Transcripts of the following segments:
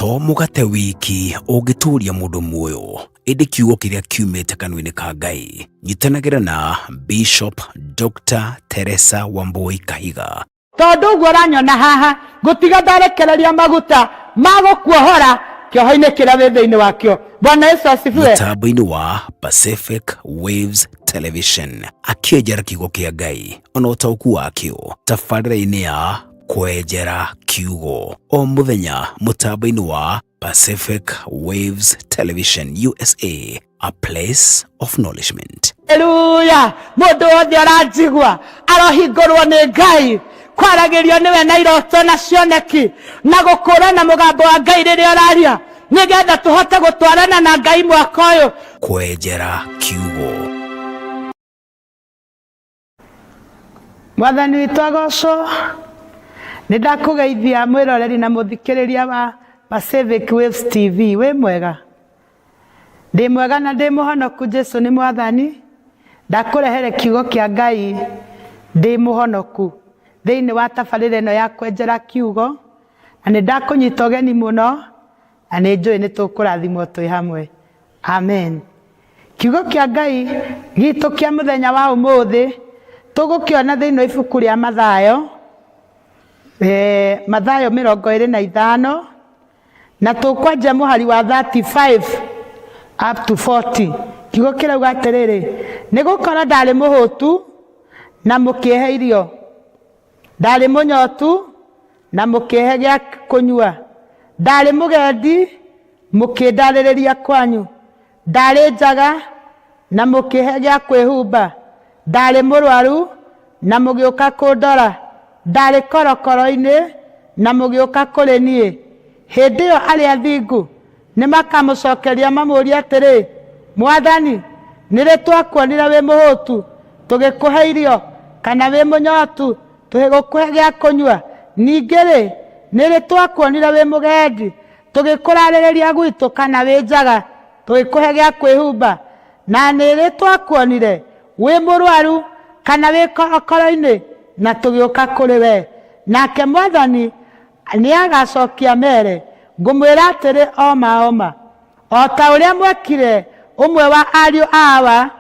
To mũgate wiki ũngĩtũũria mũndũ muoyo, ĩndĩ kiugo kĩrĩa kiumĩte kanua-inĩ ka Ngai. Nyitanagĩra na Bishop Dr. Teresa Wambui Kahiga. Tondũ ũguo ũranyona haha, ngũtiga ndarekereria maguta ma gũkuohora kĩoho-inĩ kĩrĩa wĩ thĩinĩ wakĩo. Bwana Yesu asifiwe. Mũtambo-inĩ wa Pacific Waves Television akĩenjera kiugo kĩa Ngai ona ũtaũku wakĩo tabarĩra-inĩ ya Kwenjera Kiugo o mũthenya mũtambo-inĩ wa Pacific Waves Television USA, a place of nourishment. Haleluya! Mũndũ wothe ũranjigua arohingũrwo nĩ Ngai kwaragĩrio nĩwe na iroto na cioneki na gũkũrana mũgambo wa Ngai rĩrĩa ũraria, nĩgetha tũhote gũtwarana na Ngai mwaka ũyũ. Kwenjera Kiugo. Mwathani witũ agocwo. Nĩ ndakũgeithia mwĩroreri na mũthikĩrĩria wa Pacific Waves TV. Wĩ mwega? Ndĩ mwega na ndĩ mũhonoku, Jesu nĩ Mwathani. Ndakũrehere kiugo kĩa Ngai ndĩ mũhonoku thĩinĩ wa tabarĩra ĩno ya kwenjera kiugo, na nĩ ndakũnyita ũgeni mũno, na nĩ njũĩ nĩ tũkũrathimwo twĩ hamwe. Amen. Kiugo kĩa Ngai gitũ kĩa mũthenya wa ũmũthĩ tũgũkĩona thĩinĩ wa ibuku rĩa Mathayo, Mathayo 25, na tũkwanjia mũhari wa 35 up to 40. Kiugo kĩrauga atĩrĩrĩ, nĩ gũkorwo ndarĩ mũhũtu na mũkĩhe irio, ndarĩ mũnyotu na mũkĩhe gĩa kũnyua, ndarĩ mũgendi mũkĩndarĩrĩria kwanyu, ndarĩ njaga na mũkĩhe gĩa kwĩhumba, ndarĩ mũrwaru na mũgĩũka kũndora, ndarĩ korokoro-inĩ na mũgĩũka kũrĩ niĩ. Hĩndĩ ĩyo arĩa athingu nĩmakamũcokeria mamũũrie atĩrĩ, Mwathani, nĩ rĩ twakuonire wĩ mũhũtu, tũgĩkũhe irio, kana wĩ mũnyotu, tũgĩgũkũhe gĩa kũnyua? Ningĩ-rĩ, nĩ rĩ twakuonire wĩ mũgendi, tũgĩkũrarĩrĩria gwitũ, kana wĩ njaga, tũgĩkũhe gĩa kwĩhumba? Na nĩ rĩ twakuonire wĩ mũrwaru, kana wĩ korokoro-inĩ, na tũgĩũka kũrĩ wee? Nake Mwathani nĩagacokia mere, Ngũmwĩra atĩrĩ o ma o ma, o ta ũrĩa mwekire ũmwe wa ariũ a Awa,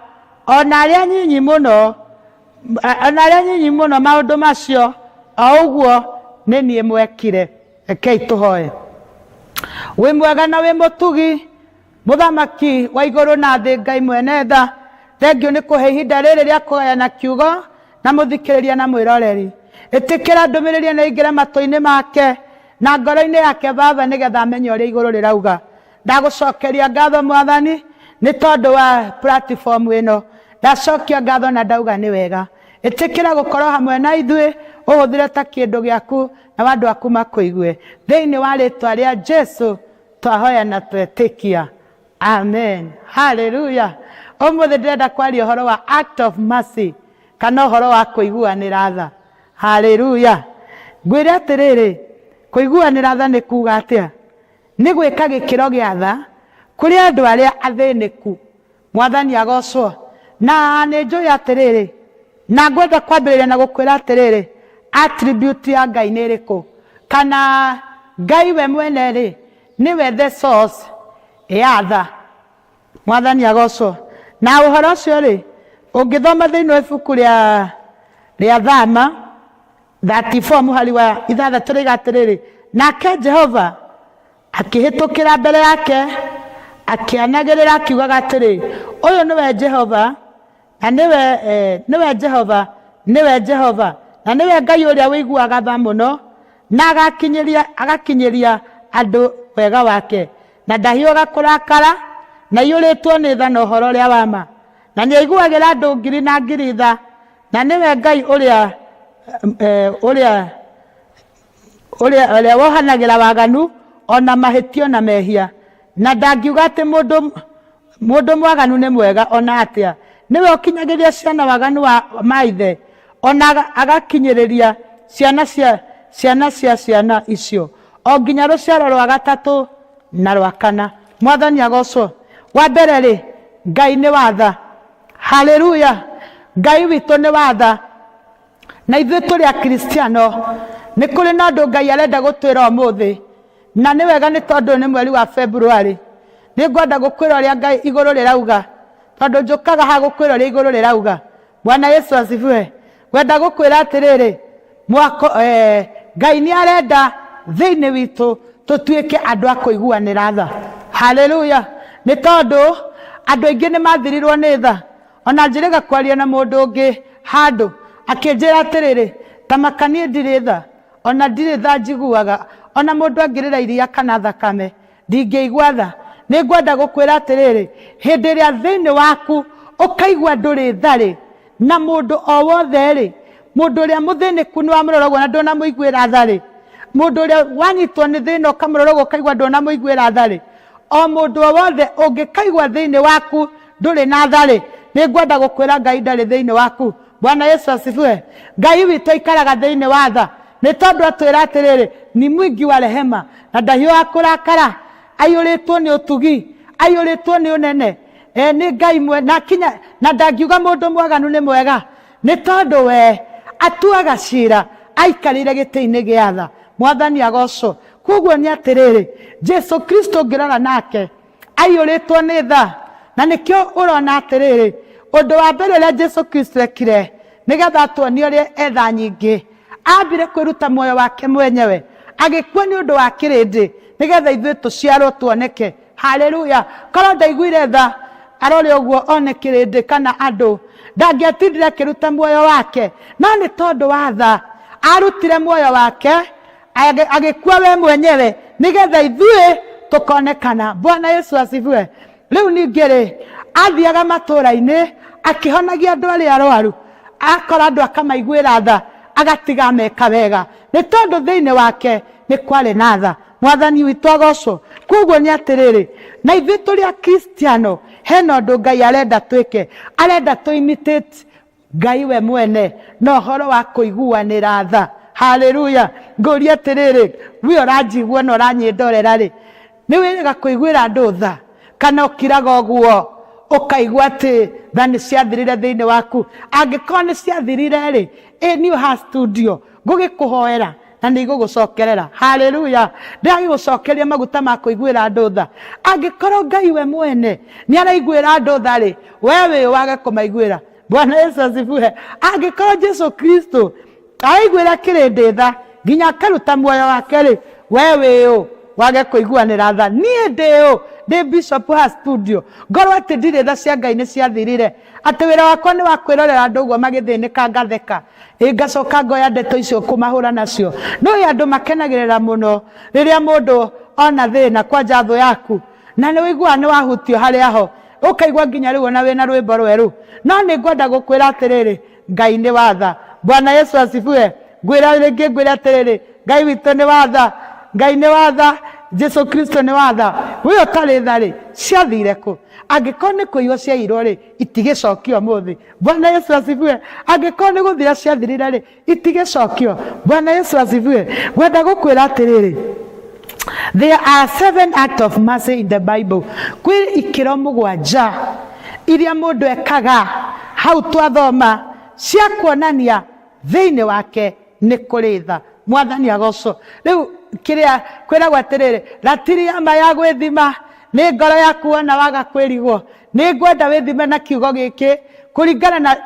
o na arĩa anyinyi mũno, o na arĩa anyinyi mũno maũndũ macio, o ũguo nĩ niĩ mwekire. Rekei tũhoe. Wĩ mwega na wĩ mũtugi, Mũthamaki wa igũrũ na thĩ, Ngai mwene tha, thengiũ nĩ kũhe ihinda rĩrĩ rĩa kũgayana kiugo na mũthikĩrĩria na mwĩroreri. Ĩtĩkĩra ndũmĩrĩri ĩno ĩingĩre matũ-inĩ make na ngoro-inĩ yake, Baba, nĩgetha amenye ũrĩa igũrũ rĩrauga. Ndagũcokeria ngatho Mwathani nĩ tondũ wa platform ĩno. Ndacokia ngatho na ndauga nĩ wega. Ĩtĩkĩra gũkorwo hamwe na ithuĩ, ũhũthĩre ta kĩndũ gĩaku na andũ aku makũigue. Thĩinĩ wa rĩtwa rĩa Jesu twahoya na twetĩkia. Amen. Haleluya. Ũmũthĩ ndĩrenda kwaria ũhoro wa act of mercy, kana ũhoro wa kũiguanĩra tha. Haleluya. Ngwĩre atĩrĩrĩ, kũiguanĩra tha nĩ kuga atĩa? Nĩ gwĩka gĩkĩro gĩa tha kũrĩ andũ arĩa athĩnĩku. Mwathani agocwo. Na nĩ njũĩ atĩrĩrĩ, na ngwenda kwambĩrĩria na gũkwĩra atĩrĩrĩ, attribute ya Ngai nĩ ĩrĩkũ? Kana Ngai we mwene rĩ, nĩwe the source ya tha. Mwathani agocwo. Na ũhoro ũcio rĩ, ũngĩthoma thĩinĩ wa ibuku rĩa rĩa Thama 34 mũhari wa 6 rĩiga atĩrĩrĩ, nake Jehova akĩhĩtũkĩra mbere yake akĩanagĩrĩra akiugaga atĩrĩ, ũyũ nĩwe Jehova, na nĩwe, eh, nĩwe Jehova, nĩwe Jehova, na nĩwe Ngai ũrĩa ũiguaga tha mũno, na agakinyĩria, agakinyĩria andũ wega wake, na ndahiũhaga kũrakara, na aiyũrĩtwo nĩ tha na ũhoro ũrĩa wa ma, na nĩaiguagĩra andũ ngiri na ngiri tha, na nĩwe Ngai ũrĩa, eh, ũrĩa ũrĩa ũrĩa wohanagĩra waganu o na mahĩtio na mehia, na ndangiuga atĩ mũndũ mũndũ mwaganu nĩ mwega o na atĩa. Nĩwe ũkinyagĩria ciana waganu wa maithe, o na agakinyĩrĩria ciana cia ciana cia ciana icio, o nginya rũciaro rwa gatatũ na rwa kana. Mwathani agocwo. Wa mbere rĩ, Ngai nĩ wa tha. Haleluya! Ngai witũ nĩ wa tha. Na ithuĩ tũrĩ Akristiano, nĩ kũrĩ na ũndũ Ngai arenda gũtwĩra ũmũthĩ. Na nĩ wega nĩ tondũ nĩ mweri wa February, nĩ ngwenda gũkwĩra ũrĩa Ngai igũrũ rĩrauga, tondũ njũkaga haha gũkwĩra ũrĩa igũrũ rĩrauga. Bwana Yesu asifiwe. Ngwenda gũkwĩra atĩrĩrĩ, mwako Ngai nĩ arenda thĩinĩ witũ tũtuĩke andũ a kũiguanĩra tha. Haleluya! Nĩ tondũ andũ aingĩ nĩ mathirirwo nĩ tha. Ona njĩrĩga kwaria na mũndũ ũngĩ handũ, akĩnjĩra atĩrĩrĩ, ta maka niĩ ndirĩ tha, ona ndirĩ tha njiguaga, ona mũndũ angĩrĩra iria kana thakame, ndingĩigua tha. Nĩngwenda gũkwĩra atĩrĩrĩ, hĩndĩ ĩrĩa thĩinĩ waku ũkaigua ndũrĩ tha-rĩ, na mũndũ o wothe-rĩ, mũndũ ũrĩa mũthĩnĩku nĩwamũrora ũguo na ndũnamũiguĩra tha-rĩ, mũndũ ũrĩa wanyitwo nĩ thĩna ũkamũrora ũguo ũkaigua ndũnamũiguĩra tha-rĩ, o mũndũ o wothe ũngĩkaigua thĩinĩ waku ndũrĩ na tha-rĩ, nĩngwenda gũkwĩra Ngai ndarĩ thĩinĩ waku. Bwana Yesu asifiwe. Ngai witũ aikaraga thĩinĩ wa tha, nĩ tondũ atwĩra atĩrĩrĩ, ni mwingi wa rehema, na ndahiũhaga kũrakara, aiyũrĩtwo nĩ ũtugi, aiyũrĩtwo nĩ ũnene. E, nĩ Ngai mwe, na kinya, na ndangiuga mũndũ mwaganu nĩ mwega, nĩ tondũ we atuaga cira aikarĩire gĩtĩ-inĩ gĩa tha. Mwathani agocwo. Koguo nĩ atĩrĩrĩ, Jesu Kristo ũngĩrora nake aiyũrĩtwo nĩ tha, na nĩkĩo ũrona atĩrĩrĩ, ũndũ wa mbere ũrĩa Jesu Kristo ekire nĩgetha atuonie ũrĩa etha nyingĩ, ambire kwĩruta muoyo wake mwenyewe, agĩkua nĩ ũndũ wa kĩrĩndĩ, nĩgetha ithuĩ tũciarwo tuoneke. Haleluya! Korwo ndaiguire tha arore ũguo one kĩrĩndĩ kana andũ, ndangĩatindire akĩruta muoyo wake, no nĩ tondũ wa tha arutire muoyo wake, agĩkua we mwenyewe nĩgetha ithuĩ tũkonekana. Bwana Yesu asifiwe. Rĩu ningĩ rĩ, athiaga matũũra-inĩ akĩhonagia andũ arĩa arwaru, akora andũ akamaiguĩra tha, agatiga ameka wega, nĩ tondũ thĩinĩ wake nĩ kwarĩ na tha. Mwathani witũ agocwo. Koguo nĩ atĩrĩrĩ, na ithuĩ tũrĩ Akristiano, hena ũndũ Ngai arenda twĩke, arenda tũ imitate Ngai we mwene na ũhoro wa kũiguanĩra tha. Haleluya! Ngũria atĩrĩrĩ, we ũranjigua na ũranyĩndorera rĩ, nĩ wĩrĩga kũiguĩra andũ tha kana ũkiraga ũguo ũkaigua atĩ tha nĩ ciathirire thĩinĩ waku? Angĩkorwo nĩ ciathirire rĩ, ĩ niĩ haha studio ngũgĩkũhoera na nĩ igũgũcokerera. Haleluya! Ndĩragĩgũcokeria maguta ma kũiguĩra andũ tha. Angĩkorwo Ngai we mwene nĩ araiguĩra andũ tha rĩ, we wĩ wage kũmaiguĩra? Bwana Yesu asifiwe. Angĩkorwo Jesu Kristo araiguĩra kĩrĩndĩ tha nginya akaruta muoyo wake rĩ, we wĩ ũ wage kũiguanĩra tha? Niĩ ndĩ ũ? Ndĩ bishop ha studio, ngorwo atĩ ndirĩ tha cia Ngai nĩ ciathirire, atĩ wĩra wakwa nĩ wa kwĩrorera andũ ũguo magĩthĩnĩka ngatheka, ĩ ngacoka ngoya ndeto icio kũmahũra nacio. Nĩũĩ andũ makenagĩrĩra mũno rĩrĩa mũndũ ona thĩna, kwanja thũ yaku, na nĩ ũiguaga nĩ wahutio harĩa ho, ũkaigua nginya rĩu ona wĩna rwĩmbo rwerũ. No nĩ ngwenda gũkwĩra atĩrĩrĩ, Ngai nĩ wa tha. Bwana Yesu asifiwe. Ngwĩra rĩngĩ ngwĩre atĩrĩrĩ, Ngai witũ nĩ wa tha, Ngai nĩ wa tha, Jesu Kristo nĩ wa tha. We ũtarĩ tha rĩ, ciathire kũ? Angĩkorwo nĩ kũiywo ciaiyirwo rĩ, itigĩcokio ũmũthĩ. Bwana Yesu asifiwe. Angĩkorwo nĩ gũthira ciathirire rĩ, itigĩcokio. Bwana Yesu asifiwe. Ngwenda gũkwĩra atĩrĩrĩ, there are 7 acts of mercy in the Bible. Kwĩ ikĩro mũgwanja iria mũndũ ekaga hau twathoma cia kuonania thĩinĩ wake nĩ kũrĩ tha. Mwathani agocwo. Rĩu kĩrĩa kwĩragwo atĩrĩrĩ, ratiri ya ma ya gwĩthima nĩ ngoro yaku wona waga kwĩrigwo. Nĩ ngwenda wĩthime na kiugo gĩkĩ kũringana na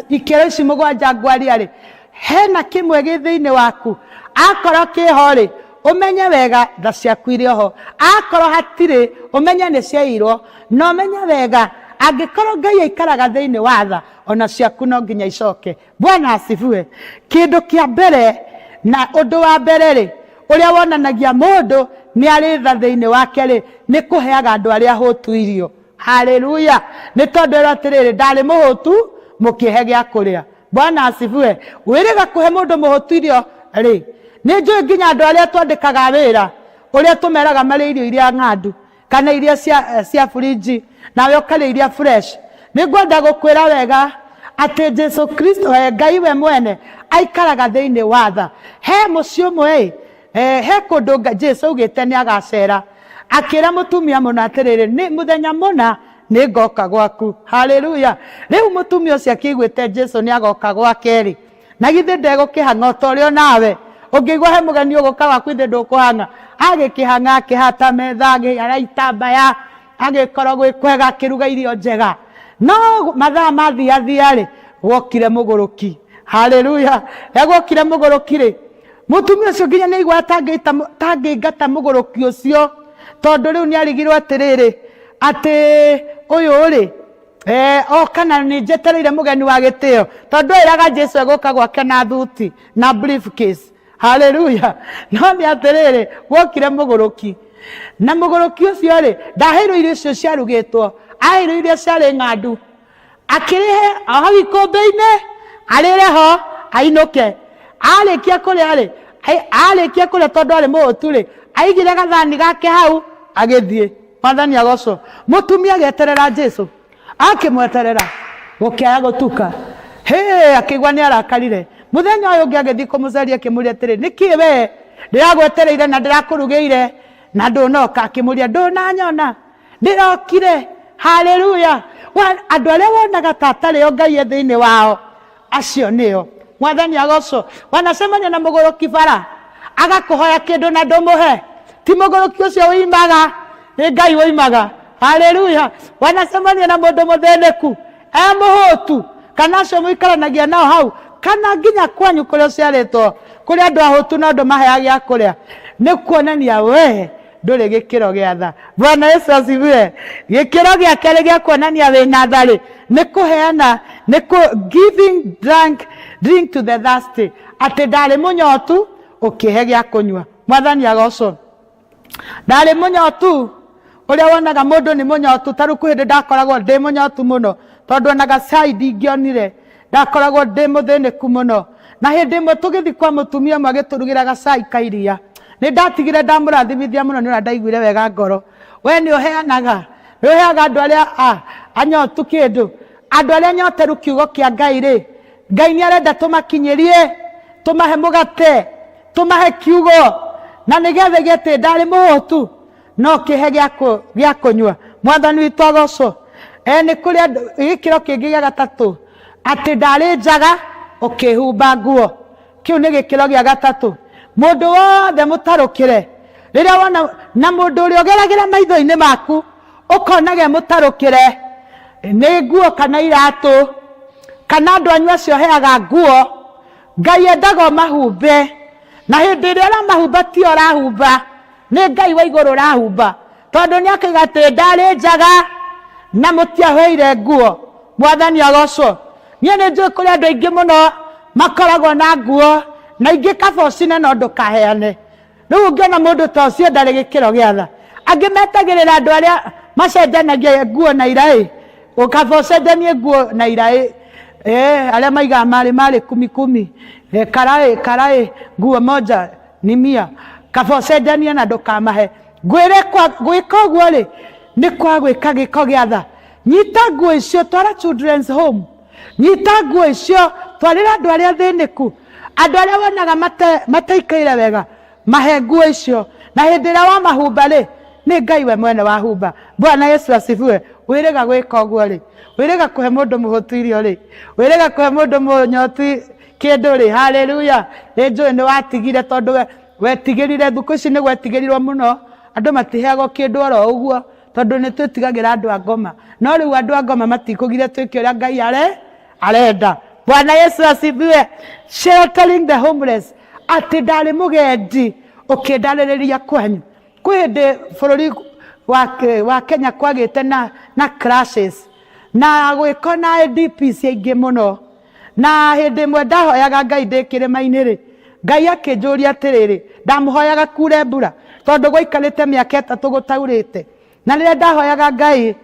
ikĩro ici mũgwanja ngwaria rĩ, hena kĩmwe gĩ thĩinĩ waku? Akorwo kĩho rĩ, ũmenye wega tha ciaku irĩ oho. Akorwo hatirĩ, ũmenye nĩ ciaiyirwo. Na ũmenye wega angĩkorwo Ngai aikaraga thĩinĩ wa tha, ona ciaku no nginya icoke. Bwana asifiwe. Kĩndũ kĩa mbere na ũndũ wa mbere rĩ, ũrĩa wonanagia mũndũ nĩ arĩ tha thĩinĩ wake rĩ, nĩ kũheaga andũ arĩa ahũtu irio. Haleluya. Nĩ tondũ erwo atĩrĩrĩ, ndarĩ mũhũtu mũkĩhe gĩa kũrĩa. Bwana asifiwe. Wĩrĩga kũhe mũndũ mũhũtu irio rĩ, nĩ njũĩ nginya andũ arĩa twandĩkaga wĩra, ũrĩa tũmeraga marĩe irio iria ng'andu kana iria cia burinji, nawe ũkarĩa iria fresh. Nĩ ngwenda gũkwĩra wega atĩ Jesu Kristo, Ngai we mwene aikaraga thĩinĩ wa tha. He mũciĩ ũmwe ĩ, he kũndũ Jesu augĩte nĩ agacera, akĩra mũtumia mũna atĩrĩrĩ, nĩ mũthenya mũna nĩ ngoka gwaku. Haleluya. Rĩu mũtumia ũcio akĩiguĩte Jesu nĩ agoka gwake rĩ, na githĩ ndegũkĩhang'a o ta ũrĩa onawe? Ũngĩigua he mũgeni ũgũka gwaku ithe ndũkũhang'a. Agĩkĩhang'a akĩhata metha, agĩara itambaya, agĩkorwo gwĩ kwega, akĩruga irio njega. No mathaa mathiathia-rĩ, gwokire mũgũrũki. Haleluya! Rĩrĩa gwokire mũgũrũki-rĩ, mũtumia ũcio nginya nĩ aiguaga tangĩingata mũgũrũki ũcio, tondũ rĩu nĩ arigirwo atĩrĩrĩ, atĩ ũyũ-rĩ, oka na nĩ njetereire mũgeni wa gĩtĩo, tondũ eĩraga Jesu egũka gwake na thuti na briefcase. Haleluya! No nĩ atĩrĩrĩ, gwokire mũgũrũki, na mũgũrũki ũcio rĩ, ndaheirwo irio icio ciarugĩtwo, aheirwo iria ciarĩ ng'andu, akĩrĩhe o hau ikũmbĩ-inĩ, arĩre ho ainũke. Arĩkia kũrĩa rĩ, arĩkia kũrĩa tondũ arĩ mũhũtu rĩ, aigire gathani gake hau agĩthiĩ. Mwathani agocwo. Mũtumia agĩeterera Jesu, akĩmweterera gũkĩaga gũtuka. Hĩ, akĩigua nĩ arakarire. Mũthenya ũyũ ũngĩ agĩthiĩ kũmũcaria akĩmũria atĩrĩ, nĩkĩ we ndĩragwetereire na ndĩrakũrugĩire na ndũnoka? Akĩmũria, ndũnanyona? Ndĩrokire. Haleluya! Andũ arĩa wonaga ta atarĩ o Ngai e thĩinĩ wao, acio nĩo. Mwathani agocwo. Wanacemania na mũgũrũki bara, agakũhoya kĩndũ na ndũmũhe. Ti mũgũrũki ũcio ũimaga, nĩ Ngai ũimaga. Haleluya! Wanacemania na mũndũ mũthĩnĩku, e mũhũtu, kana acio mũikaranagia nao hau, kana nginya kwanyu kũrĩa ũciarĩtwo, kũrĩ andũ ahũtu no ndũmaheaga gĩa kũrĩa, nĩ kuonania we ndũrĩ gĩkĩro gĩa tha. Bwana Yesu asifiwe. Gĩkĩro gĩa kerĩ gĩa kuonania wĩna tha rĩ, nĩ kũheana, nĩ kũ giving drink, drink to the thirsty, atĩ ndarĩ mũnyotu ũkĩhe gĩa kũnyua. Mwathani agocwo. Ndarĩ mũnyotu, ũrĩa wonaga mũndũ nĩ mũnyotu, ta rĩu kwĩ hĩndĩ ndakoragwo ndĩ mũnyotu mũno, tondũ ona gacai ndingĩonire, ndakoragwo ndĩ mũthĩnĩku mũno. Na hĩndĩ ĩmwe tũgĩthiĩ kwa mũtumia ũmwe agĩtũrugĩra gacai ka iria, nĩ ndatigire ndamũrathimithia mũno nĩ ũrĩa ndaiguire wega ngoro. We nĩ ũheanaga, nĩ ũheaga andũ arĩa anyotu kĩndũ, andũ arĩa anyoteru kiugo kĩa Ngai rĩ, Ngai nĩ arenda tũmakinyĩrie, tũmahe mũgate, tũmahe kiugo, na nĩgetha gĩatĩ ndarĩ mũhũtu no kĩhe gĩa kũnyua. Mwathani witũ agocwo. Nĩ kũrĩ andũ, gĩkĩro kĩngĩ gĩa gatatũ, atĩ ndarĩ njaga ũkĩhumba nguo. Kĩu nĩ gĩkĩro gĩa gatatũ. Mũndũ wothe mũtarũkĩre, rĩrĩa wona na mũndũ ũrĩa ũgeragĩra maitho-inĩ maku ũkona ge mũtarũkĩre nĩ nguo kana iratũ, kana andũ anyu acio heaga nguo, Ngai endaga ũmahumbe, na hĩndĩ ĩrĩa ũramahumba ti ũrahumba, nĩ Ngai wa igũrũ ũrahumba, tondũ nĩ akauga atĩ ndarĩ njaga na mũtiaheire nguo. Mwathani agocwo. Niĩ nĩ njũĩ kũrĩ andũ aingĩ mũno makoragwo na nguo na ingĩ kaba ũcine no ndũkaheane. Rĩu ũngĩona mũndũ ta ũcio ndarĩ gĩkĩro gĩa tha. Angĩ metagĩrĩra andũ arĩa macenjanagia nguo na iraĩ, kaba ũcenjanie nguo na iraĩ. Arĩa maigaga marĩ marĩ kumi kumi, karaĩ karaĩ nguo moja ni mia, kaba ũcenjanie na ndũkamahe. Ngwĩre gwĩka ũguo rĩ, nĩ kwa gwĩka gĩko gĩa tha. Nyita nguo icio twara children's home, nyita nguo icio twarĩra andũ arĩa athĩnĩku, andũ arĩa wonaga mataikaire wega, mahe nguo icio. Na hĩndĩ ĩrĩa wamahumba rĩ, nĩ Ngai we mwene wahumba. Bwana Yesu asifiwe. Wĩrĩga gwĩka ũguo rĩ, wĩrĩga kũhe mũndũ mũhũtu irio rĩ, wĩrĩga kũhe mũndũ mũnyotu kĩndũ rĩ. Haleluya. Nĩ njũĩ nĩ watigire tondũ wetigĩrire, thikũ ici nĩ gwetigĩrirwo mũno, andũ matiheagwo kĩndũ oro ũguo, tondũ nĩ twĩtigagĩra andũ a ngoma. No rĩu andũ a ngoma matikũgiria twĩke ũrĩa Ngai arenda. Bwana Yesu asifiwe. Sheltering the homeless, atĩ ndarĩ mũgendi ũkĩndarĩrĩria kwanyu. Kwĩ hĩndĩ bũrũri wa Kenya kwagĩte na clashes na gwĩko na IDP aingĩ mũno. Na hĩndĩ ĩmwe ndahoyaga Ngai ndĩ kĩrĩma-inĩ rĩ, Ngai akĩnjũria atĩrĩrĩ, ndamũhoyaga kure mbura tondũ gwaikarĩte mĩaka ĩtatũ gũtaurĩte. Na rĩrĩa ndahoyaga Ngai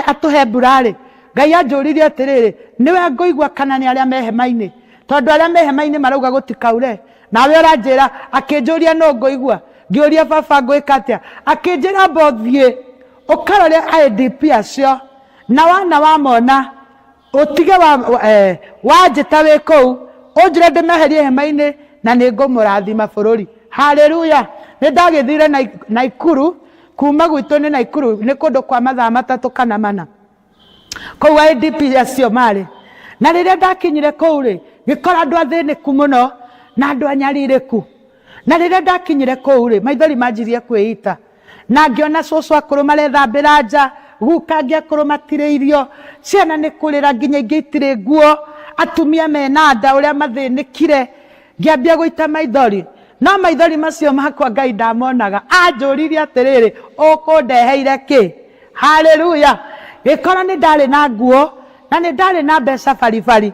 atũhe mbura rĩ, Ngai anjũririe atĩrĩrĩ, nĩwe ngũigua kana nĩ arĩa me hema-inĩ? Tondũ arĩa me hema-inĩ marauga gũtikaure, nawe ũranjĩra. Akĩnjũria nũ ngũigua? Ngĩũria baba ngwĩka atĩa? Akĩnjĩra amba ũthiĩ ũkarore IDP acio, na wana wamona ũtige wanjĩta wĩ kũu, ũnjĩre ndĩmeherie hema-inĩ na nĩ ngũmũrathima bũrũri. Haleluya. Nĩ ndagĩthire Naikuru, kuma gwitũ nĩ Naikuru, nĩ kũndũ kwa mathaa 3 kana 4. Kũu IDP acio marĩ. Na rĩrĩa ndakinyire kũu rĩ, ngĩkora andũ athĩnĩku mũno. Na andũ anyarirĩku. Na rĩrĩa ndakinyire kũu rĩ, maithori manjirie kwĩita. Na ngĩona cũcũ akũrũ marethambĩra nja, guka angĩ akũrũ matirĩ irio, ciana nĩ kũrĩra nginya ingĩ itirĩ nguo, atumia mena nda ũrĩa mathĩnĩkire. Ngĩambia gũita maithori. No maithori macio makwa Ngai ndamonaga. Anjũririe atĩrĩrĩ, ũkũndeheire kĩ? Haleluya! Gĩkorwo nĩ ndarĩ na nguo na nĩ ndarĩ na mbeca baribari.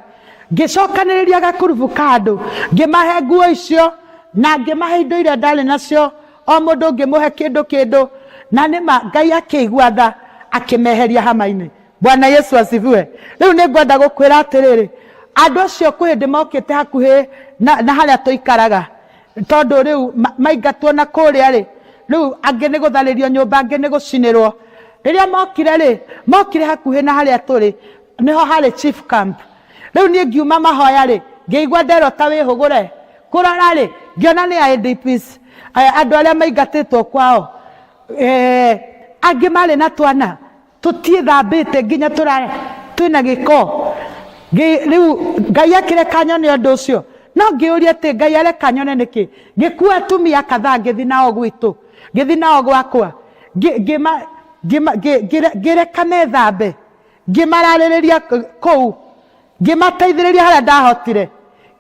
Ngĩcokanĩrĩria gakurubu ka andũ, ngĩmahe nguo icio na ngĩmahe indo iria ndarĩ nacio, o mũndũ ngĩmũhe kĩndũ kĩndũ, na nĩma Ngai akĩigua tha akĩmeheria hama-inĩ. Bwana Yesu asifiwe. Rĩu nĩ ngwenda gũkwĩra atĩrĩrĩ, andũ acio kwĩ hĩndĩ mokĩte hakuhĩ na harĩa tũikaraga, tondũ rĩu maingatwo na kũrĩa rĩ, rĩu angĩ nĩ gũtharĩrio nyũmba, angĩ nĩ gũcinĩrwo. Rĩrĩa mokire rĩ, mokire hakuhĩ na harĩa tũrĩ, nĩho harĩ chief camp. Rĩu niĩ ngiuma mahoya rĩ, ngĩigua nderwo ta wĩhũgũre. Kũrora rĩ, ngĩona nĩ IDPs, andũ arĩa maingatĩtwo kwao. Angĩ marĩ na twana tũtiĩthambĩte nginya tũra twĩna gĩko. Rĩu Ngai akĩreka nyone ũndũ ũcio, no ngĩũria atĩ Ngai areka nyone nĩkĩ? Ngĩkua atumia kadhaa ngĩthiĩ nao gwitũ, ngĩthiĩ nao gwakwa, ngĩreka methambe, ngĩmararĩrĩria kũu, ngĩmateithĩrĩria harĩa ndahotire.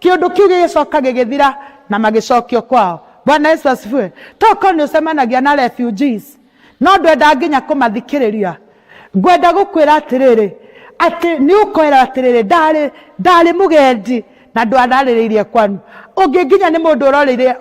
Kĩũndũ kĩu gĩgĩcoka gĩgĩthira na magĩcokio kwao. Bwana Yesu asifiwe. Tokorwo nĩ ũcemanagia na refugees, no ndwendaga nginya kũmathikĩrĩria. Ngwenda gũkwĩra atĩrĩrĩ, atĩ nĩ ũkwĩra atĩrĩrĩ, ndarĩ mũgendi na ndwararĩrĩirie kwanyu. Ũngĩ nginya nĩ mũndũ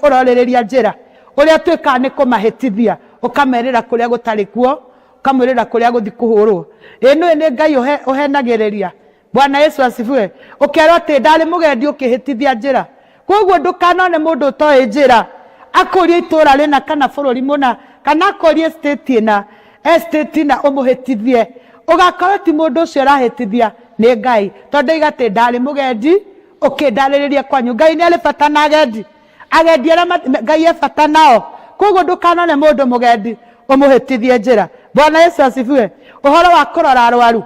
ũrorĩrĩria njĩra, ũrĩa ũtuĩkaga nĩ kũmahĩtithia, ũkamerĩra kũrĩa gũtarĩ kuo, ũkamwĩrĩra kũrĩa gũthi kũhũrwo. Ĩ nĩũĩ nĩ Ngai ũhenagĩrĩria. Bwana Yesu asifiwe. Ũkerwo atĩ ndarĩ mũgendi ũkĩhĩtithia njĩra. Koguo ndũkanone mũndũ ũtoĩ njĩra akũrie itũra rĩna kana bũrũri mũna kana akũrie state ĩna, estate ĩna ũmũhĩtithie. Ũgakorwo ti mũndũ ũcio ũrahĩtithia nĩ Ngai. Tondũ oiga atĩ ndarĩ mũgendi ũkĩndarĩrĩria kwanyu. Ngai nĩ arĩ bata na agendi. Agendi arĩa Ngai e bata nao. Koguo ndũkanone mũndũ mũgendi ũmũhĩtithie njĩra. Bwana Yesu asifiwe. Ũhoro wa kũrora arwaru,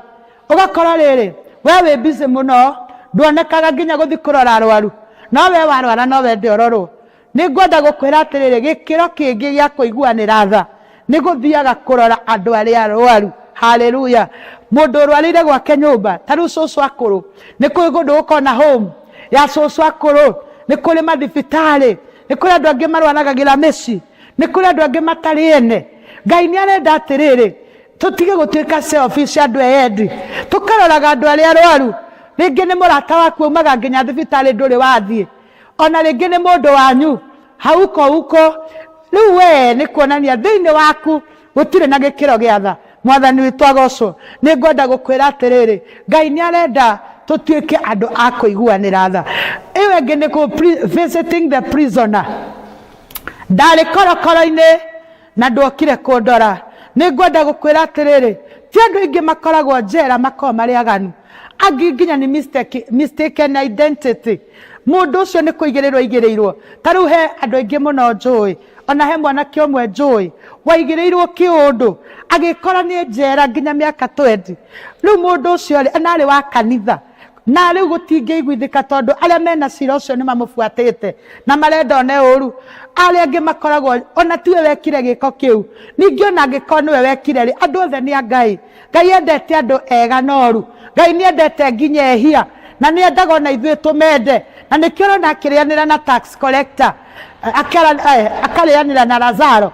ũgakora rĩrĩ, we wĩ busy mũno, nduonekaga nginya gũthiĩ kũrora arwaru, no we warwara no wende ũrorwo. Nĩ ngwenda gũkwĩra atĩrĩrĩ, gĩkĩro kĩngĩ gĩa kũiguanĩra tha nĩ gũthiaga kũrora andũ arĩa arwaru. Haleluya. Mũndũ ũrwarĩire gwake nyũmba, ta rĩu cũcũ akũrũ, nĩ kũrĩ kũndũ gũkoragwo na home ya cũcũ akũrũ, nĩ kũrĩ mathibitarĩ, nĩ kũrĩ andũ angĩ marwaragagĩra mĩciĩ, nĩ kũrĩ andũ angĩ matarĩ ene. Ngai nĩ arenda atĩrĩrĩ, tũtige gũtuĩka selfish, andũ eyendi, tũkaroraga andũ arĩa arwaru. Rĩngĩ nĩ mũrata waku aumaga nginya thibitarĩ ndũrĩ wathiĩ, ona rĩngĩ nĩ mũndũ wanyu hauko uko. Rĩu we nĩ kuonania thĩinĩ waku gũtirĩ na gĩkĩro gĩa tha. Mwathani witũ agocwo. Nĩ ngwenda gũkwĩra atĩrĩrĩ, Ngai nĩ arenda tũtuĩke andũ a kũiguanĩra tha. Ĩyo ĩngĩ nĩ visiting the prisoner. Ndarĩ korokoro-inĩ na ndwokire kũndora. Nĩ ngwenda gũkwĩra atĩrĩrĩ, ti andũ aingĩ makoragwo njera makoragwo marĩ aganu. Angĩ nginya nĩ mistaken identity. Mũndũ ũcio nĩ kũigĩrĩrwo aigĩrĩirwo. Ta rĩu he andũ aingĩ mũno njũĩ, ona he mwanake ũmwe njũĩ waigĩrĩirwo kĩũndũ agĩkora nĩ njera nginya mĩaka 20. Rĩu mũndũ ũcio rĩ, na arĩ wa kanitha, na rĩu gũtingĩiguithĩka tondũ arĩa mena cira ũcio nĩ mamũbuatĩte na marenda one ũru. Arĩa angĩ makoragwo ona tiwe wekire gĩko kĩu, ningĩ ona angĩkorwo nĩwe wekire rĩ, andũ othe nĩ a Ngai. Ngai endete andũ ega na oru. Ngai nĩ endete nginya ehia, na nĩ endaga ona ithuĩ tũmende, na nĩkĩo ũrona akĩrĩanĩra na tax collector, akarĩanĩra na Lazaro,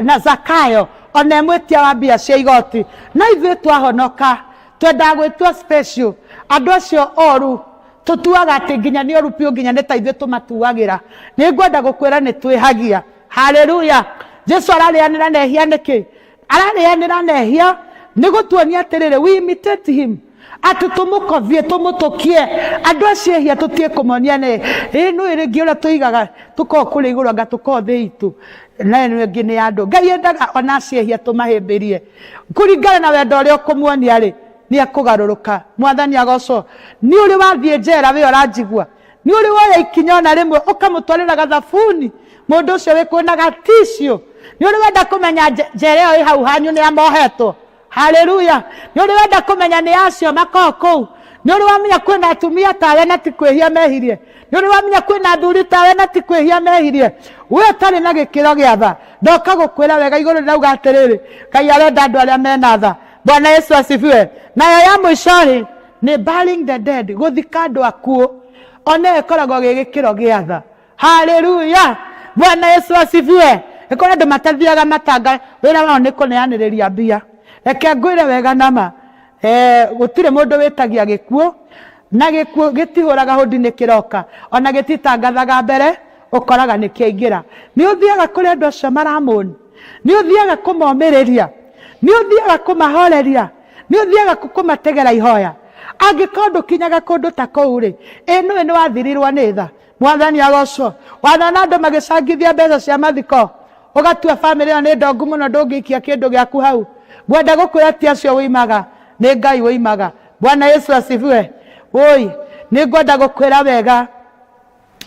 na Zakayo, ona e mwĩtia wa mbia cia igoti. No ithuĩ twahonoka twendaga gwĩtua special. Andũ acio oru tũtuaga atĩ nginya nĩ oru biũ, nginya nĩ ta ithuĩ tũmatuagĩra. Nĩ ngwenda gũkwĩra nĩ twĩhagia. Haleluya. Jesu ararĩanĩra na ehia nĩkĩ? Ararĩanĩra na ehia nĩ gũtuonia atĩrĩrĩ, we imitate him, atĩ tũmũkovie, tũmũtũkie. Andũ acio ehia tũtige kũmonia nĩ ĩ nũ rĩngĩ ũrĩa tũigaga tũkoragwo kũrĩa igũrũ anga tũkoragwo thĩ itũ, na ĩno ĩngĩ nĩ ya andũ. Ngai endaga ona acio ehia tũmahĩmbĩrie kũringana na wendo ũrĩa ũkũmuonia rĩ, nĩ ekũgarũrũka. Mwathani agocwo. Nĩ ũrĩ wathiĩ njera we ũranjigua? Nĩ ũrĩ woya ikinya ona rĩmwe ũkamũtwarĩra gathabuni mũndũ ũcio wĩ kũu na gaticiũ? Nĩ ũrĩ wenda kũmenya njera ĩyo ĩ hau hanyu nĩ amohetwo? Haleluya. Nĩ ũrĩ wenda kũmenya nĩ acio makoragwo kũu? Nĩ ũrĩ wamenya kwĩna atumia tawe na ti kwĩhia mehirie? Nĩ ũrĩ wamenya kwĩna athuri tawe na ti kwĩhia mehirie? We ũtarĩ na gĩkĩro gĩa tha, ndoka gũkwĩra wega igũrũ rĩrauga atĩrĩrĩ, Ngai arenda andũ arĩa mena tha. Bwana Yesu asifiwe. Nayo ya mũico-rĩ, nĩ burying the dead, gũthika andũ akuũ. Ona ĩyo ĩkoragwo gĩ gĩkĩro gĩa tha. Haleluya! Bwana Yesu asifiwe. Nĩ kũrĩ andũ matathiaga matanga, wĩra wao nĩ kũneanĩrĩria mbia. Reke ngwĩre wega nama, eh, gũtirĩ mũndũ wĩtagia gĩkuũ, na gĩkuũ gĩtihũraga hũndi nĩ kĩroka, ona gĩtitangathaga mbere, ũkoraga nĩ kĩaingĩra. Nĩ ũthiaga kũrĩ andũ acio maramũni, nĩ ũthiaga kũmomĩrĩria, nĩ ũthiaga kũmahoreria, nĩ ũthiaga kũmategera ihoya. Angĩkorwo ndũkinyaga kũndũ ta kũu rĩ, ĩ nũĩ nĩ wathirirwo nĩ tha. Mwathani agocwo. Wanona andũ magĩcangithia mbeca cia mathiko, ũgatua bamĩrĩ ĩyo nĩ ndongu mũno ndũngĩikia kĩndũ gĩaku hau. Ngwenda gũkwĩra ti acio wĩimaga, nĩ Ngai wĩimaga. Bwana Yesu asifiwe. Woi, nĩ ngwenda gũkwĩra wega,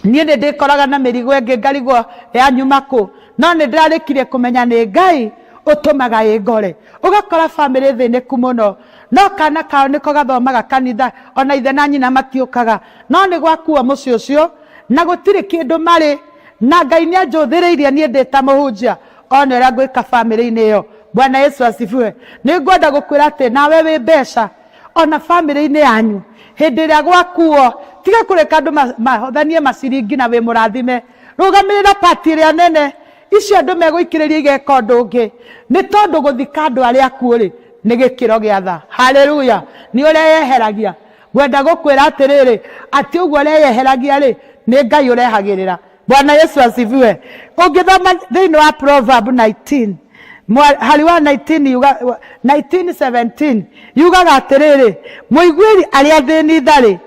niĩ nĩ ndĩkoraga na mĩrigo ĩngĩ ngarigwo yanyuma kũ, no nĩ ndĩrarĩkirie kũmenya nĩ Ngai ũtũmaga ĩngore. Ũgakora bamĩrĩ thĩnĩku mũno, no kana kao nĩko gathomaga kanitha, ona ithe na nyina matiũkaga. No nĩ gwakua mũciĩ ũcio, na gũtirĩ kĩndũ marĩ, na Ngai nĩ anjũthĩrĩirie niĩ ndĩ ta mũhunjia one ũrĩa ngwĩka bamĩrĩ-inĩ ĩyo. Bwana Yesu asifiwe. Nĩ ngwenda gũkwĩra atĩ nawe wĩ mbeca ona bamĩrĩ-inĩ yanyu, hĩndĩ ĩrĩa gwakuo, tiga kũreka andũ mahothanie maciringi na wĩ mũrathime. Rũgamĩrĩra part ĩrĩa nene, icio andũ megũikĩrĩria igeka ũndũ ũngĩ. Nĩ tondũ gũthika andũ arĩa akuũ-rĩ, nĩ gĩkĩro gĩa tha. Haleluya! Nĩ ũreyeheragia. Ngwenda gũkwĩra atĩrĩrĩ, atĩ ũguo ũreyeheragia-rĩ, nĩ Ngai ũrehagĩrĩra. Bwana Yesu asifiwe. Ũngĩthoma thĩinĩ wa Proverb 19, mũhari wa 19 yuga, 19:17 yugaga atĩrĩrĩ, mũiguĩri arĩa athĩni tha-rĩ,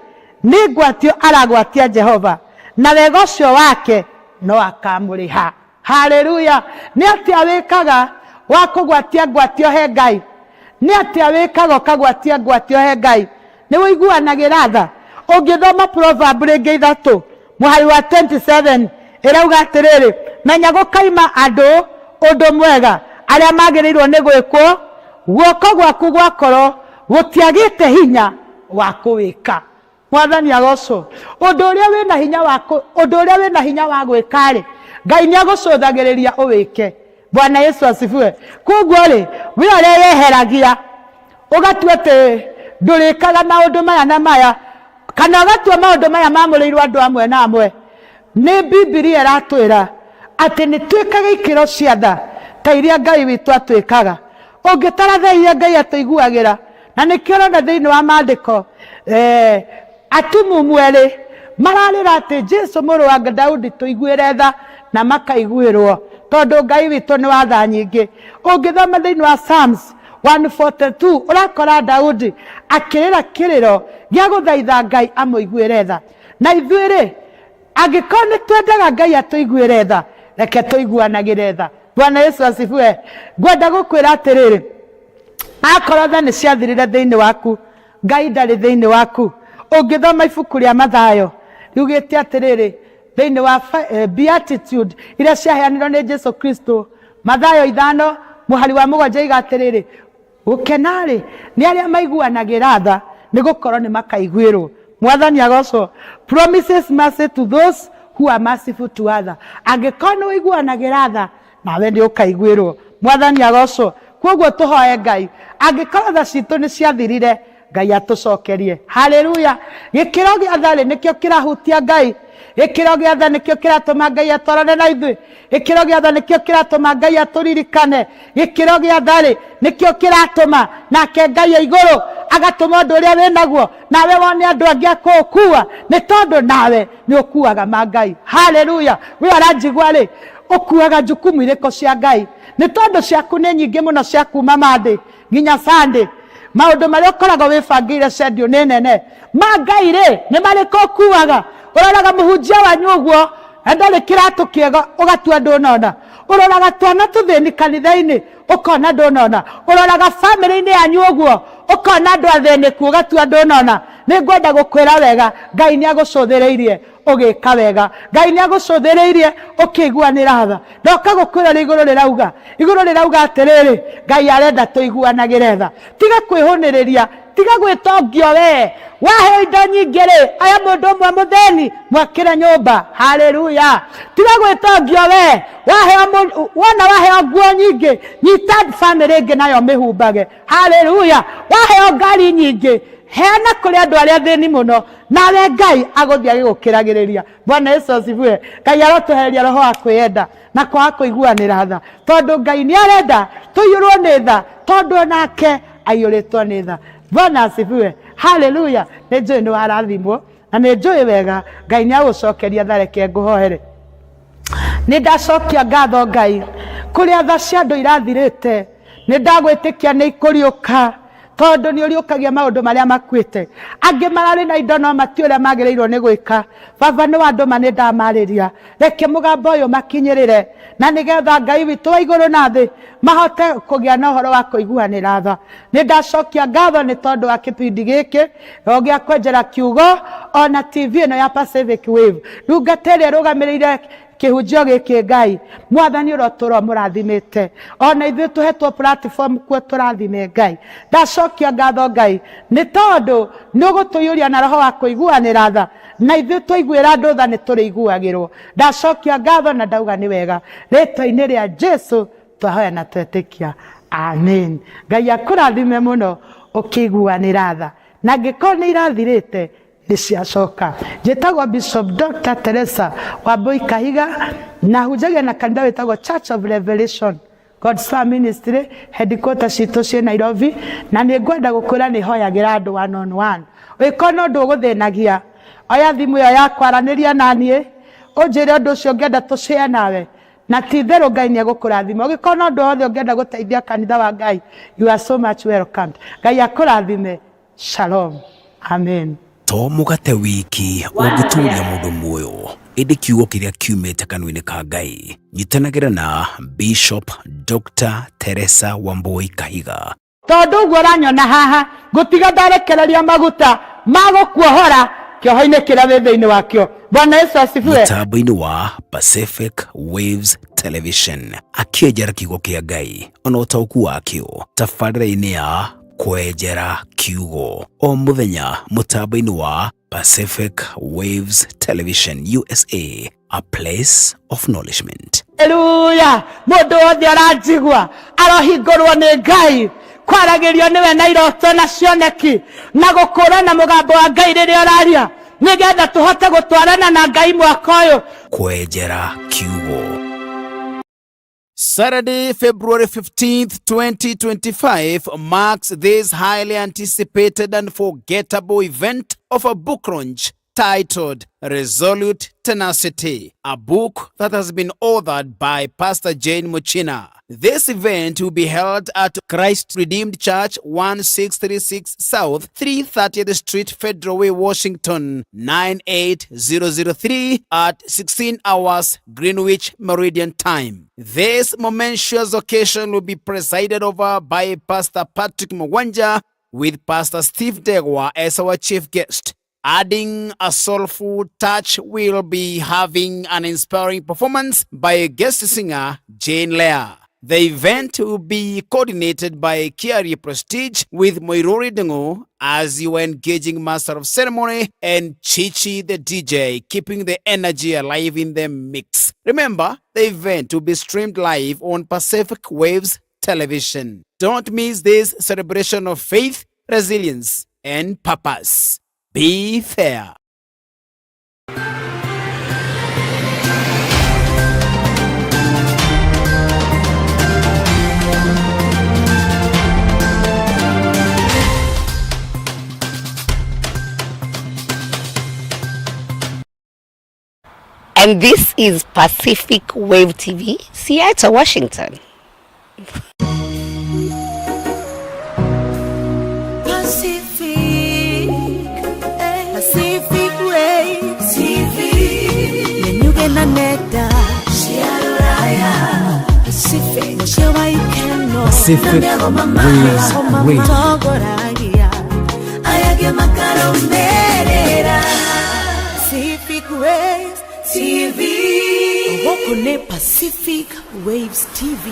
nĩ ngwatio aragwatia Jehova, na wega ũcio wake no akamũrĩha. Haleluya! Nĩ atĩa wĩkaga wa kũgwatia ngwatio he Ngai? Nĩ atĩa wĩkaga ũkagwatia ngwatio he Ngai? Nĩ ũiguanagĩra tha? Ũngĩthoma Proverb rĩngĩ ithatũ mũhari wa 27 ĩrauga atĩrĩrĩ, menya gũkaima andũ ũndũ mwega arĩa magĩrĩirwo nĩ gwĩkwo, guoko gwaku gwakorwo gũtiagĩte hinya wa kũwĩka. Mwathani agocwo. Ũndũ ũrĩa wĩna hinya wa ũndũ ũrĩa wĩna hinya wa gwĩka-rĩ, Ngai nĩ agũcũthagĩrĩria ũwĩke. Bwana Yesu asifiwe. Koguo rĩ, we ũreyeheragia ũgatua atĩ ndũrĩkaga maũndũ maya na maya, kana ũgatua maũndũ maya mamũrĩirwo andũ amwe na amwe. Nĩ Bibilia ĩratwĩra atĩ nĩ twĩkage ikĩro cia tha ta iria Ngai witũ atwĩkaga. Ũngĩtara tha iria Ngai atũiguagĩra, na nĩkĩo ũrona thĩinĩ wa maandĩko eh, atumumu erĩ mararĩra atĩ Jesu mũrũ wa Daudi tũiguĩre tha, na makaiguĩrwo tondũ Ngai witũ nĩ wa tha nyingĩ. Ũngĩthoma thĩinĩ wa Psalms 142 ũrakora Daudi akĩrĩra kĩrĩro gĩa gũthaitha Ngai amũiguĩre tha. Na ithuĩ rĩ, angĩkorwo nĩ twendaga Ngai atũiguĩre tha, reke tũiguanagĩre tha. Bwana Yesu asifiwe. Ngwenda gũkwĩra atĩrĩrĩ, akorwo tha nĩ ciathirire thĩinĩ waku, Ngai ndarĩ thĩinĩ waku. Ũngĩthoma ibuku rĩa Mathayo riugĩte atĩrĩrĩ, thĩinĩ wa Beatitude iria ciaheanirwo nĩ Jesu Kristo, Mathayo 5 mũhari wa 7 iga atĩrĩrĩ, gũkena-rĩ nĩ arĩa maiguanagĩra tha, nĩ gũkorwo nĩ makaiguĩrwo. Mwathani agocwo. Promises mercy to those who are merciful to others. Angĩkorwo nĩ ũiguanagĩra tha, nawe nĩ ũkaiguĩrwo. Mwathani agocwo. Koguo tũhoe Ngai, angĩkorwo tha citũ nĩ ciathirire, Ngai atũcokerie. Haleluya. Gĩkĩro gĩa tha rĩ, nĩkĩo kĩrahutia Ngai. Gĩkĩro gĩa tha nĩkĩo kĩratũma Ngai atwarane na ithuĩ. Gĩkĩro gĩa tha nĩkĩo kĩratũma Ngai atũririkane. Gĩkĩro gĩa tha rĩ, nĩkĩo kĩratũma nake Ngai e igũrũ agatũma ũndũ ũrĩa wĩ naguo, nawe wone andũ angĩ a kũũkua, nĩ tondũ nawe nĩ ũkuaga ma Ngai. Haleluya. We ũranjigua rĩ, ũkuaga jukumu irĩkũ cia Ngai? Nĩ tondũ ciaku nĩ nyingĩ mũno cia kuma Monday nginya Sunday. Maũndũ marĩa ũkoragwo wĩbangĩire schedule nĩ nene. Ma Ngai rĩ, nĩ marĩkũ ũkuaga? Ũroraga mũhunjia wanyu ũguo, na ndarĩ kĩratũ kĩega, ũgatua ndũnona. Ũroraga twana tũthĩni kanitha-inĩ, ũkona ndũnona. Ũroraga bamĩrĩ-inĩ yanyu ũguo, ũkona andũ athĩnĩku, ũgatua ndũnona. Nĩ ngwenda gũkwĩra wega, Ngai nĩ agũcũthĩrĩirie ũgĩka wega. Ngai nĩ agũcũthĩrĩirie ũkĩiguanĩra tha. Ndoka gũkwĩra ũrĩa igũrũ rĩrauga. Igũrũ rĩrauga atĩrĩrĩ, Ngai arenda tũiguanagĩre tha. Tiga kwĩhũnĩrĩria, Tiga gwĩtongio we. Waheo indo nyingĩ rĩ, aya mũndũ ũmwe mũthĩni mwakĩre nyũmba. Haleluya. Tiga gwĩtongio we. Waheo wona waheo nguo nyingĩ, nyita famĩlĩ ĩngĩ nayo mĩhumbage. Haleluya. Waheo ngari nyingĩ, heana kũrĩ andũ arĩa athĩni mũno, nawe Ngai agũthiĩ agĩgũkĩragĩrĩria. Bwana Yesu asifiwe. Ngai arotũhereria roho wa kwĩyenda na kwaga kũiguanĩra tha, tondũ Ngai nĩ arenda tũiyũrwo nĩ tha, tondũ onake aiyũrĩtwo nĩ tha. Bwana asifiwe. Haleluya. Nĩ njũĩ nĩ warathimwo na nĩ njũĩ wega Ngai nĩ agũcokeria tha. Reke ngũhoere. Nĩ ndacokia ngatho Ngai kũrĩa tha cia andũ irathirĩte, nĩ ndagwĩtĩkia nĩ ikũriũka, tondũ nĩ ũriũkagia maũndũ marĩa makuĩte. Angĩ mararĩ na indo no matiũĩ ũrĩa magĩrĩirwo nĩ gwĩka. Baba nĩ wandũma nĩ ndamarĩria, reke mũgambo ũyũ makinyĩrĩre, na nĩgetha Ngai witũ wa igũrũ na thĩ mahote kũgĩa na ũhoro wa kũiguanĩra tha. Nĩ ndacokia ngatho nĩ tondũ wa kĩbindi gĩkĩ o gĩa kwenjera kiugo ona TV ĩno ya Pacific Wave. Ndungata ĩrĩa ĩrũgamĩrĩire kĩhunjio gĩkĩ, Ngai mwathani ũrotũra mũrathimĩte, ona ithuĩ tũhetwo platform kuo tũrathime Ngai. Ndacokia ngatho Ngai nĩ tondũ nĩ ũgũtũiyũria na roho wa kũiguanĩra tha, na ithuĩ twaiguĩra andũ tha nĩ tũrĩiguagĩrwo. Ndacokia ngatho na ndauga nĩ wega, rĩtwa-inĩ rĩa Jesu twahoya na twetĩkia, amen. Ngai akũrathime mũno ũkĩiguanĩra tha, na angĩkorwo nĩ irathirĩte nĩ ciacoka. Njĩtagwo Bishop Dr. Teresa Wambui Kahiga, na hunjagia na kanitha wĩtagwo Church of Revelation God's Fire Ministry, headquarters citũ ciĩ Nairobi, na nĩ ngwenda gũkwĩra nĩ hoyagĩra andũ one on one. Ũngĩkorwo na ũndũ ũgũthĩnagia, oya thimũ ĩyo yakwa, aranĩria na niĩ, ũnjĩre ũndũ ũcio ũngĩenda tũshare nawe, na ti itherũ Ngai nĩ egũkũrathima. Ũngĩkorwo na ũndũ wothe ũngĩenda gũteithia kanitha wa Ngai, you are so much welcomed. Ngai akũrathime. Shalom. Amen. To mũgate wiki ũngĩtũũria mũndũ muoyo, ĩndĩ kiugo kĩrĩa kiumĩte kanua-inĩ ka Ngai. Nyitanagĩra na Bishop Dr. Teresa Wambui Kahiga. Tondũ ũguo ũranyona haha, ngũtiga ndarekereria maguta ma gũkuohora kĩoho-inĩ kĩrĩa wĩ thĩinĩ wakĩo. Bwana Yesu asifiwe. Mũtambo-inĩ wa Pacific Waves Television, akĩenjera kiugo kĩa Ngai ona ũtaũku wakĩo tabarĩra-inĩ ya kwenjera kiugo o mũthenya mũtambo-inĩ wa Pacific Waves Television USA, a place of nourishment. Haleluya. Mũndũ wothe aranjigua arohingũrwo nĩ Ngai, kwaragĩrio nĩwe na iroto na cioneki, na gũkũrana mũgambo wa Ngai rĩrĩa ũraria, nĩgetha tũhote gũtwarana na Ngai mwaka ũyũ. Kwenjera kiugo. Saturday, February 15th, 2025 marks this highly anticipated and forgettable event of a book launch titled Resolute Tenacity, a book that has been authored by Pastor Jane Muchina. This event will be held at Christ Redeemed Church, 1636 South, 330th Street, Federal Way, Washington, 98003 at 16 hours Greenwich Meridian Time. This momentous occasion will be presided over by Pastor Patrick Mwanja with Pastor Steve Degwa as our chief guest. Adding a soulful touch, we'll be having an inspiring performance by guest singer Jane Lea. The event will be coordinated by Kiari Prestige with Moirori Dengo as your engaging master of ceremony and Chichi the DJ, keeping the energy alive in the mix. Remember, the event will be streamed live on Pacific Waves Television. Don't miss this celebration of faith, resilience, and purpose. Be fair. And this is Pacific Wave TV, Seattle, Washington. Pacific, Pacific Wave TV. Yenyuge na nenda cia rũraya Pacific mũciĩ wa ikeno Pacific Waves Radio. Matongoragia aya makarũmĩrĩra Pacific Waves TV. Gũkũ nĩ Pacific Waves TV.